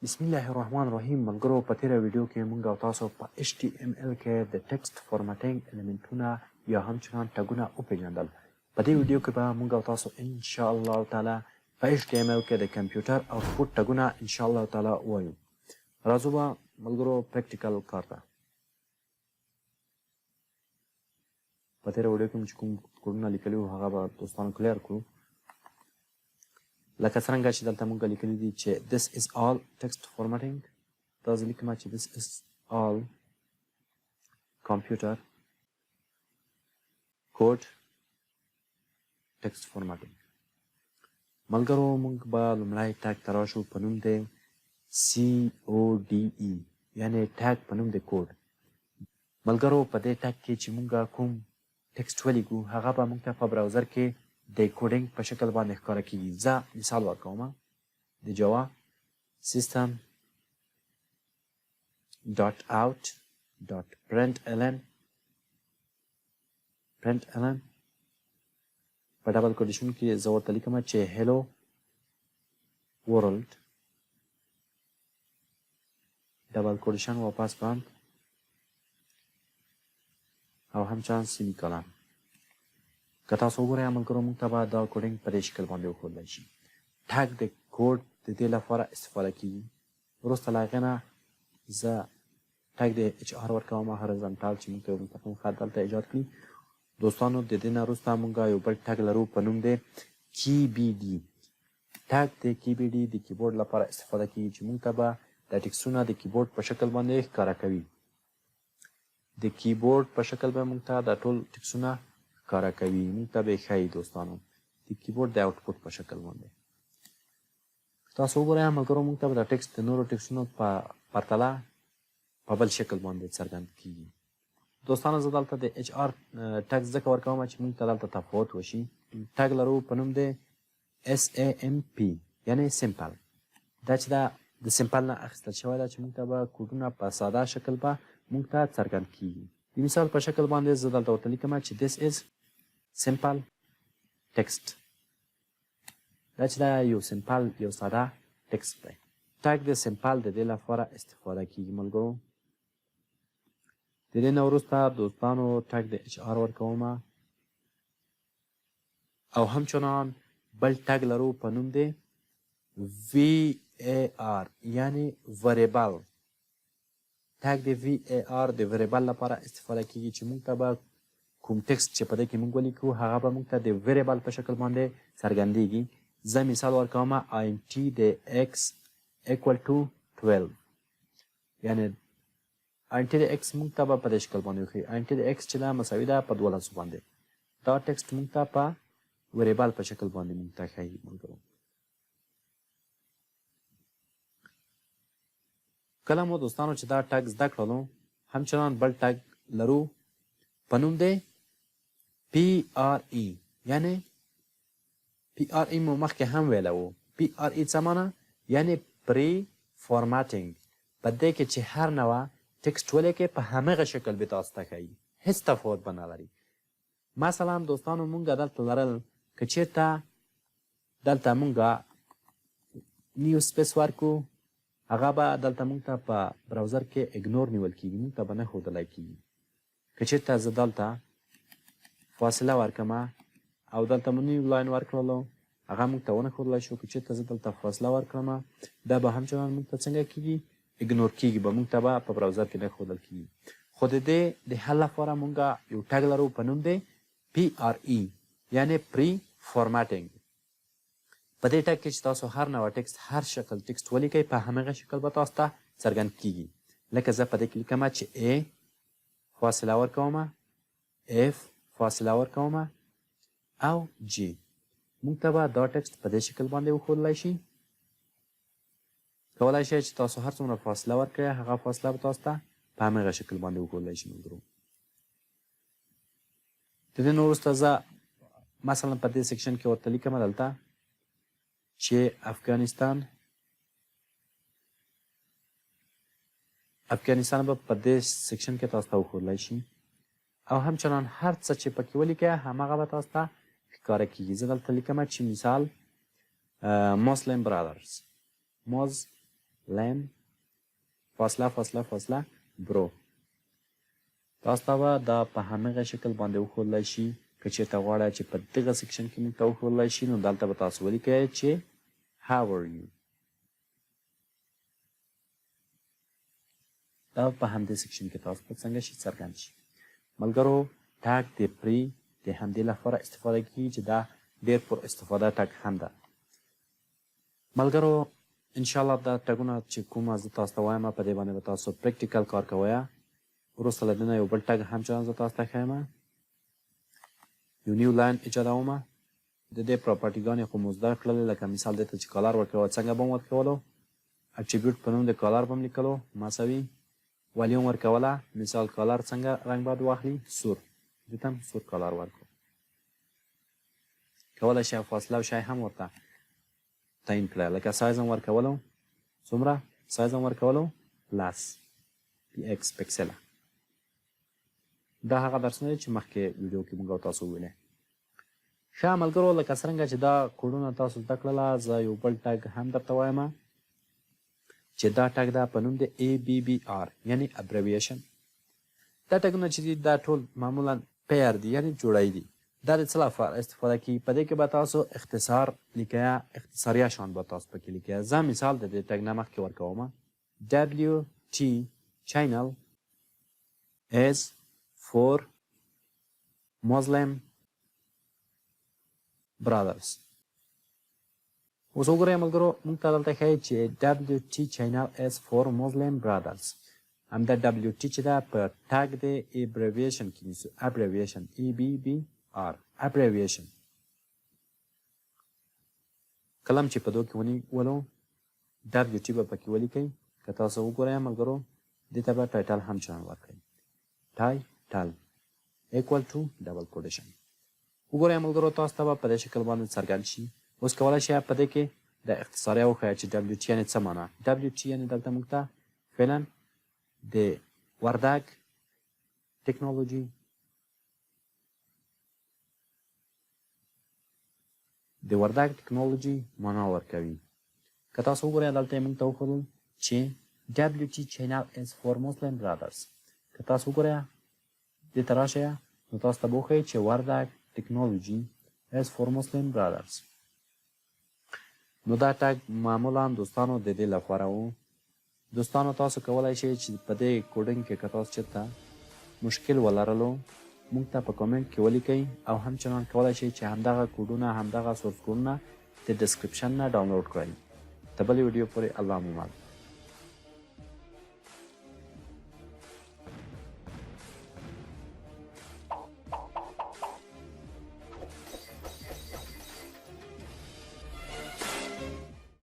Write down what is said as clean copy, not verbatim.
بسم الله الرحمن الرحیم ملګرو په تیره ویډیو کې مونږ او تاسو په HTML کې د ټیکسټ فارمټینګ الیمنټونه یا هم چنان ټګونه وپیژندل. په دې ویډیو کې به مونږ او تاسو ان شاء الله تعالی په HTML کې د کمپیوټر آوټپوټ ټګونه ان شاء الله تعالی ووایو. راځو به ملګرو پریکټیکل کار ته. په تېره ویډیو کې مو چې کوم کوډونه لیکلي وو هغه به دوستانو کلیر کړو. لکه څرنګه چې دلته مونږ لیکلي دي چې this is all text formatting، دا زه لیکم چې this is all computer code text formatting. ملګرو مونږ به لومړی ټګ ته راشو په نوم د CODE، یعنی ټګ په نوم د کوډ. ملګرو په دې ټګ کې چې مونږ کوم ټیکسټ ولیکو هغه به مونږ ته په براوزر کې د کوډینګ په شکل باندې ښکاره کیږي. زه مثال ورکوم د جاوا سیستم ډاټ اوټ ډاټ پرنټ الن پرنټ الن په ډبل کوډیشن کې زه ورته لیکم چې هلو ورلډ ډبل کوډیشن واپس بند او همچنان سیمی کالن. که تاسو وګورئ ملګرو موږ ته به دا کوډینګ په دې شکل باندې وښودلی شي. ټګ د کوډ د دې لپاره استفاده کیږي. وروسته له هغې نه زه ټګ د اچ آر ورکوم هاریزونټال چې موږ ته یو مستقیم خط دلته ایجاد کړي. دوستانو د دې نه وروسته موږ یو بل ټګ لرو په نوم د کی بي ډي. ټګ د کی بي ډي د کیبورډ لپاره استفاده کیږي چې موږ ته به دا ټکسونه د کیبورډ په شکل باندې ښکاره کوي. د کیبورډ په شکل به موږ ته دا ټول ټکسونه ښکاره کوي، موږ ته به یې ښایي دوستانو د کیبورډ د آوټپوټ په شکل باندې. تاسو وګورئ ملګرو موږ ته به دا ټکسټ د نورو ټکسونو په پرتله په بل شکل باندې څرګند کیږي. دوستانو زه دلته د اچ آر ټګ ځکه ورکوم چې موږ ته دلته تفاوت وشي. ټګ لرو په نوم د SAMP یعنی سمپل. دا چې دا د سمپل نه اخیستل شوی ده چې موږ ته به کوډونه په ساده شکل به موږ ته څرګند کیږي. د مثال په شکل باندې زه دلته ورته لیکم چې this is simple text. دا چې دا یو سمپل یو ساده ټیکسټ دی. ټګ د سمپل د دې لپاره استفاده کیږي ملګرو. د دې نه وروسته دوستانو ټګ د اچ آر ورکوم او همچنان بل ټګ لرو په نوم دی VAR یعنی وریبل. ټګ د VAR د وریبل لپاره استفاده کیږي چې موږ ته به کوم ټیکسټ چې په دې کې موږ ولیکو هغه به موږ ته د وریبل په شکل باندې څرګندیږي. زه مثال ورکوم INT د X equal to 12، یعنی INT د X موږ ته به په دې شکل باندې وښیي. INT د X چې ده مساوي ده په 12 باندې. دا ټیکسټ موږ ته په وریبل په شکل باندې موږ ته ښیي ملګرو. کله مو دوستانو چې دا ټګ زده کړلو، همچنان بل ټګ لرو په نوم دی PRE، یعنی PRE مو مخکې هم ویلی وو. PRE څه معنی؟ یعنی پری فارمټینګ. په دې کې چې هر نوع ټیکسټ ولیکې په همغه شکل به تاسو ته ښیي، هیڅ تفاوت به نه لري. مثلا دوستانو مونږ دلته لرل که چیرته دلته مونږ نیو سپیس ورکو هغه به دلته مونږ ته په براوزر کې اګنور نیول کیږي، مونږ ته به نه ښودلی کیږي. که چیرته زه دلته فاصله ورکم او دلته مو نیو لاین ورکړلو هغه مونږ ته ونه ښودلی شو. که چیرته زه دلته فاصله ورکړم دا به همچنان مونږ ته څنګه کیږي؟ اګنور کیږي به، مونږ ته به په براوزر کې نه ښودل کیږي. خو د دې د حل لپاره مونږ یو ټګ لرو په نوم دی PRE یعنی پری فارمټینګ. په دې ټګ کې چې تاسو هر نوع ټیکسټ هر شکل ټیکسټ ولیکئ په همغه شکل به تاسو ته څرګند کیږي. لکه زه په دې کې لیکم چې A فاصله ورکوم، F فاصله ورکوم او G، موږ ته به دا ټیکسټ په دې شکل باندې وښودلی شي. کولای شئ چې تاسو هر څومره فاصله ورکړئ هغه فاصله به تاسو ته په همغه شکل باندې وښودلی شي ملګرو. د دې نه وروسته زه مثلا په دې سیکشن کې ورته لیکم دلته چې افغانستان، افغانستان به په دې سیکشن کې تاسو ته وښودلی شي او همچنان هر څه چې پکې ولیکئ هماغه به تاسو ته ښکاره کیږي. زه دلته لیکم چې مثال مسلم برادرز، لم فاصله فاصله فاصله برو. تاسو ته به دا په همغه شکل باندې وښودلی شي. که چېرته غواړئ چې په دغه section کې موږ ته وښودلی شي، نو دلته به تاسو ولیکئ چې how are you. دا په همدې section کې تاسو ته څنګه شي څرګند شي. ملګرو، tag د pre د همدې لپاره استفاده کیږي چې دا ډیر پر استفاده tag هم ده. ملګرو، انشاءالله دا tag ونه چې کومه زه تاسو ته وایم، په دې باندې به تاسو practical کار کوئ. وروسته له دې نه یو بل tag هم چې زه تاسو ته ښیم، یو new line ایجادوم. د دې property ګانې خو مو زده کړلې، لکه مثال دې ته چې color ورکوه، څنګه به مو ورکولو؟ attribute په نوم د color به م لیکلو، مساوي value م ورکوله. مثال color څنګه رنګ باید واخلي؟ سور. دې ته هم سور color ورکړو. کولی شئ فاصله او شی هم ورته تعین کړئ، لکه سایز هم ورکولو. څومره سایز هم ورکولو؟ 10 px پکسله. دا هغه درسونه دي چې مخکې ویډیو کې موږ تاسو وویلې. ښه ملګرو، لکه څرنګه چې دا کوډونه تاسو زده کړله، زه یو بل tag هم درته وایم چې دا tag ده په نوم د ABBR، یعنی abbreviation. دا tag ونه چې دي، دا ټول معمولا pair دي، یعنی جوړی دي. دا د څه لپاره استفاده کیږي؟ په دې کې به تاسو اختصار لیکئ، اختصاریه شان به تاسو پکې لیکئ. زه مثال د دې tag نه مخکې ورکوم: WT channel is for Muslim Brothers. اوس وګورئ ملګرو، موږ ته دلته ښایي چې WT channel is for Muslim Brothers. همدا WT چې ده، په tag د abbreviation کې نیسو، abbreviation ABBR abbreviation. کلم چې په دو کې ونیولو، WT به پکې ولیکئ. که تاسو وګورئ ملګرو، دې ته به title هم چنان ورکړئ، title equal to double quotation. وګورئ ملګرو، تاسو ته به په دې شکل باندې څرګند شي. اوس کولی شئ په دې کې د اختصاریه وښیه چې WT یعنې څه معنا. WT یعنې دلته موږ ته فعلا د وردګ ټکنالوژي، د وردګ ټکنالوژي معنا ورکوي. که تاسو وګورئ، دلته یې موږ ته وښودل چې WT channel is for Muslim Brothers. که تاسو وګورئ، دې ته راشئ، نو تاسو ته به وښایي چې وردګ technology is for Muslim Brothers. نو دا tag معمولا دوستانو د دې لپاره وو. دوستانو، تاسو کولای شئ چې په دې coding کې که تاسو چېرته مشکل ولرلو، موږ ته په کامنټ کې ولیکئ، او همچنان کولای شئ چې همدغه کوډونه، همدغه source کوډونه د description نه ډاونلوډ کړئ. تر بلې ویډیو پورې الله مو مل.